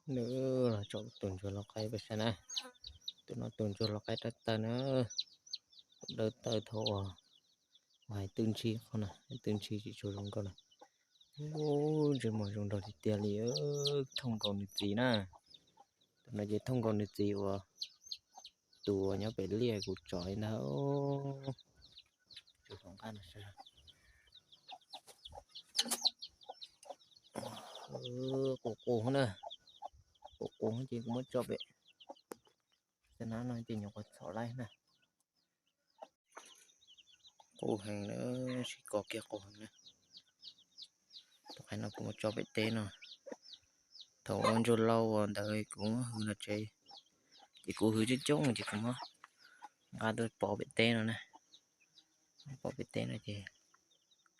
Nws los tsom tus ntsuag lau qaib peb saib na. Tus no tus ntsuag lau qaib dawb tawg na. Dawb tawg thaum uas hais twb ntshis qhov na, twb ntshis tsis tshua zoo nkauj na. Ntsej muag zoo nraug tiag tiag li, thooj nkaus nws txiv na. Tus no ces thooj nkaus nws txiv uas tus uas nyob pem liaj kuv tsom li ntag. Qus qus na, qus qus ces kuv muab tso pem. Xab nab no ces nyuam qhuav txhom laib na. Qus heev na, sib kos kiag qus heev na. Tus qaib no kuv muab tso pem teb no. Thaum ua ntsuag lau ntawd kuv muab hwv los tsev, ces kuv hwv coob coob ces kuv muab nqa tuaj pov pem teb no na. Pov pem teb no ces,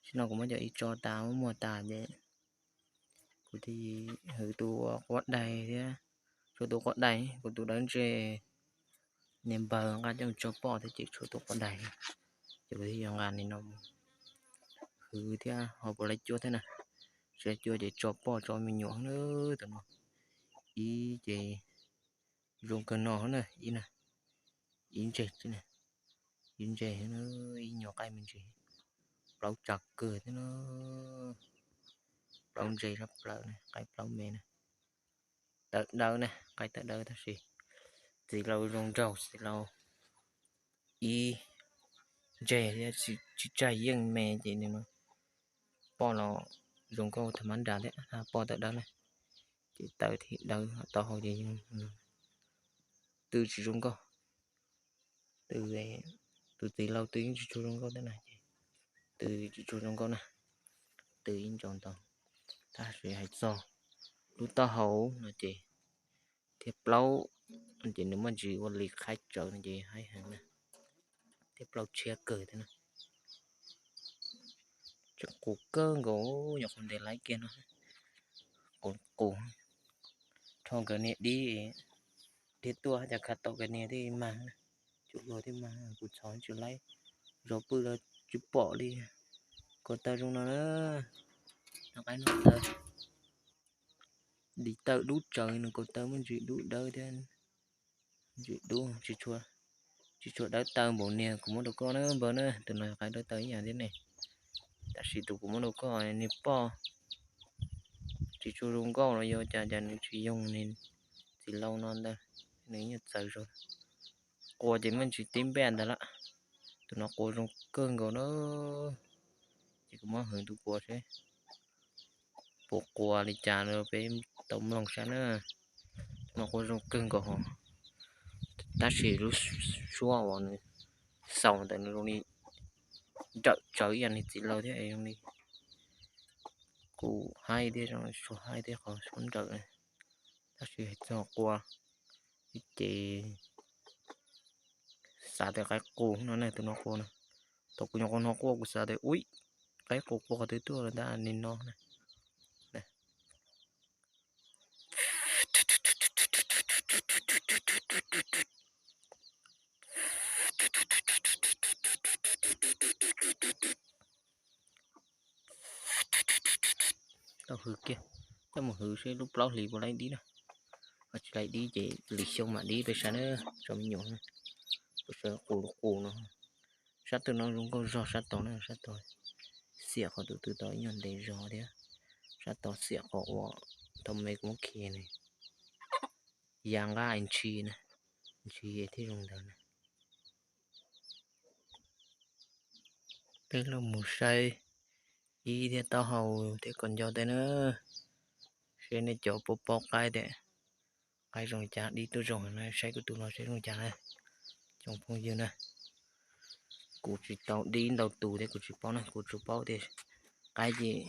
tsis no kuv muab cov ib tso tas muab muag tas ces kuv thiaj hwv tus quav dais thiab. Tshuav tus quav dais, kuv tus dawb ntseg niag npawg nqa coj mus tso poj thiab ces tshuav tus quav dais, ces kuv thiaj yuav nqa nim no hwv thiab ho puas laib cuab thiab na. Tsis laib cuab ces tso poj tso me nyuam na. Tus no ib ces zoo kawg no na, ib na, ib ntse, ib ntse, ib nyuag qaib me ntsis, plaub tsawg kawg thiab na. Plaub ntse sab plaws na, qaib plaub me na. Tawv dawb na, qaib tawv dawb tab sis txiv laus zoo nraug, txiv laus ib ntse thiab, tsis tsawg yeej me ces nws poj los zoo nkauj tham mab nras thiab, poj tawv dawb na, ces tawv thiab dawb taub hau ces tw tsis zoo nkauj. Tw, tus txiv laus tw yeej tsis tshua zoo nkauj thiab na, ces tw tsis tshua zoo nkauj na, tw ib ntsaus ntau. Tab sis hais txog lub taub hau no ces thiab plaub, ces nws muaj ntsis ua li qhaib tsawv no ces haib heev na, thiab plaub tshiab kawg thiab na. Tseem qus kawg nkaus, nyuam qhuav ntes laib kiag no. Qus, qus, rho nkawd niag dib, dib tuaj hab cas khav tau nkawd niag thiaj mag, tsum luag thiaj mag, kuv txhom tsis laib, zov pw los tsis pom li. Kaus taw zoo no na, qaib no taw, dib taw dub tsawv, nws kaus taw muaj ntsis dub dawb thiab, ntsis dub, tsis tshua dawb taw npaum niag kuv muab rau koj na npawg na, tus no qaib dawb taw ib yam thiab ne. Tab sis tus kuv muab rau koj niag poj tsis tshua zoo nkauj los yog cas cas nws tsis yoog niag txiv laus no ntag, nws nyuag txawv zog. Quas ces muaj ntsis tib npaj ntag lawm. Tus no quas zoo kawg nkaus na, ces kuv muab hwv tus quas seb puas quas li cas rau peb tau mloog saib na. Tus no quas zoo kawg nkaus hos, tab sis lub suab uas nws xaus ntawd nws zoo li nrawm tsawv ib yam niag txiv laus thiab zoo li kuv haib thiab, zoo li suab haib thiab qhov suab nrawm. Tab sis hais txog quas ces xav tias qaib qus no ne, tus no quas na. Thaum kuv nyuam qhuav hnov quaj kuv xav tias ui, qaib qus quas qhov twg tuaj los ntag, nim no na. Tau hwv kiag, coj mus hwv seb lub plaub hlis puas laib dib na. Ho tsis laib dib ces lwm xyoo mam dib peb saib na, tso me nyuam na. Peb saib qus lub qus no. Sab tod no zoo nkauj zog sab tod na, sab tod xiam qhov tus twg tau ib nyuag ntev zog thiab. Sab tod xiam qhov uas thaum me kuv muab khi ne, ya nqaj ntshis na, ntshis thiaj zoo ntawd na. Peb los mus saib ib thiab taub hau thiab kaus ncauj tej na, seb nej cov puas paub qaib tias qaib zoo li cas, dib tuaj zoo heev na, saib kuv tus no seb zoo li cas na. Tsoom phooj ywg na, kuv tsis tau dib ntau tus thiab kuv tsis paub na, kuv tsuas paub tias qaib ces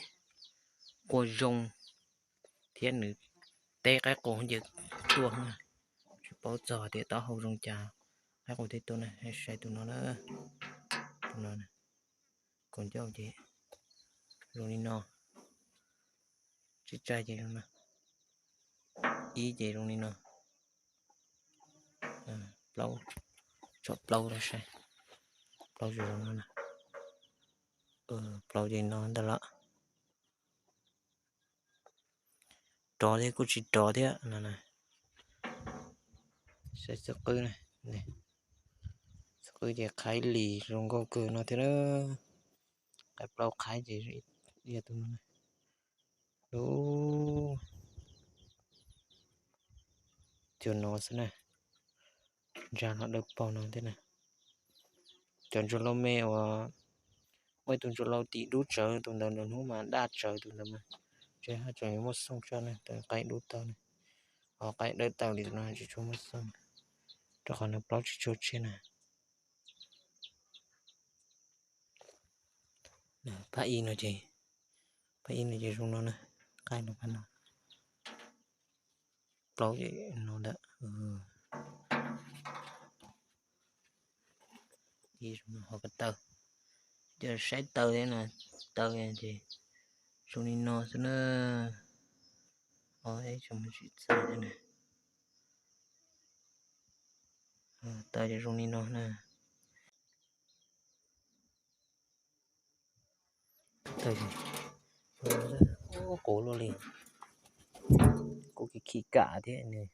quas zoo thiab nws teb qaib qus ces tuaj na. Tsis paub txog tias taub hau zoo li cas, qaib qus thiaj tuaj na. Saib tus no na, tus no, kaus ncauj ces zoo li no, tsib tsaig ces zoo no, ib ces zoo li no, plaub, tsom plaub rau saib, plaub zoo no na, plaub ces no ntag los. rov thiab kuj tsis rov thiab no na. Saib xwb qwb na, xwb qwb ces qhaib lis zoo nkauj kawg no thiab. Qhaib plaub qhaib ces ib yam tus no na. Lub cua no xwb na, ntsa los dawb paug no thiab na. Cov ntsuag lau me uas muaj ib tug ntsuag lau tim dub tsawv tus ntawd, nws hnub mas daj tsawv tus ntawd mas, ntshe haj tseem yuav muaj xooj tshaj na, tus qaib dub tawv na. Ho qaib dawb tawv li tus no tsis tshua muaj xooj, rau qhov nws plaub tsis tshua tshiab na. Phab ib no ces, phab ib no ces zoo no na, qaib no phab no, plaub no ntawd. Ib zoo no ho ko taw, cov saib taw thiab na, taw ces zoo li no xwb na. Ib tsoom tsis txawj thiab na, taw ces zoo li no na. Taw ces, ub, qus luaj li, kuj khib khib kam thiab nws,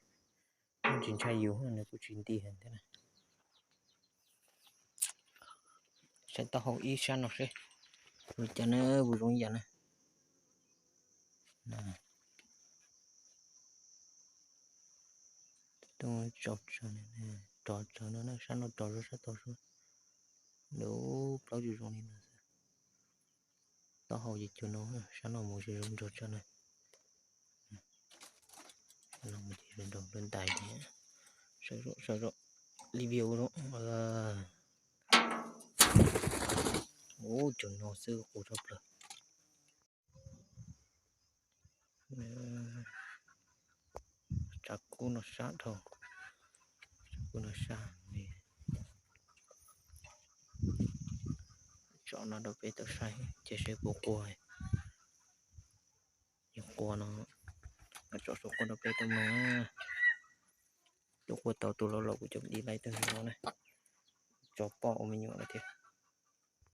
tsis ntshai yus nws kuj tsis nti heev thiab na. Saib taub hau ib sab no seb, ua cas na, kuj zoo ib yam na. Rov tsawv no, sab no rov zog sab tod sub. Lub plaub tsis zoo li no xwb. Taub hau ces cua no, sab no mus zoo nraug tso na. Sab no mus ces zoo nraug lub ntais ces, sawv zog, sawv zog, li view zoo. Ub, cua no xwb qus tshaj plaws. Tshav kub no sab dhau, tshav kub no sab li. Tsom no rau peb tau saib ces seb puas qua. Yog qua no, tsom saum qua rau peb tau mloog. Tus qua tau tus laus laus kuv cov di laiv tag no na, tso poj ua me nyuam lawm thiab.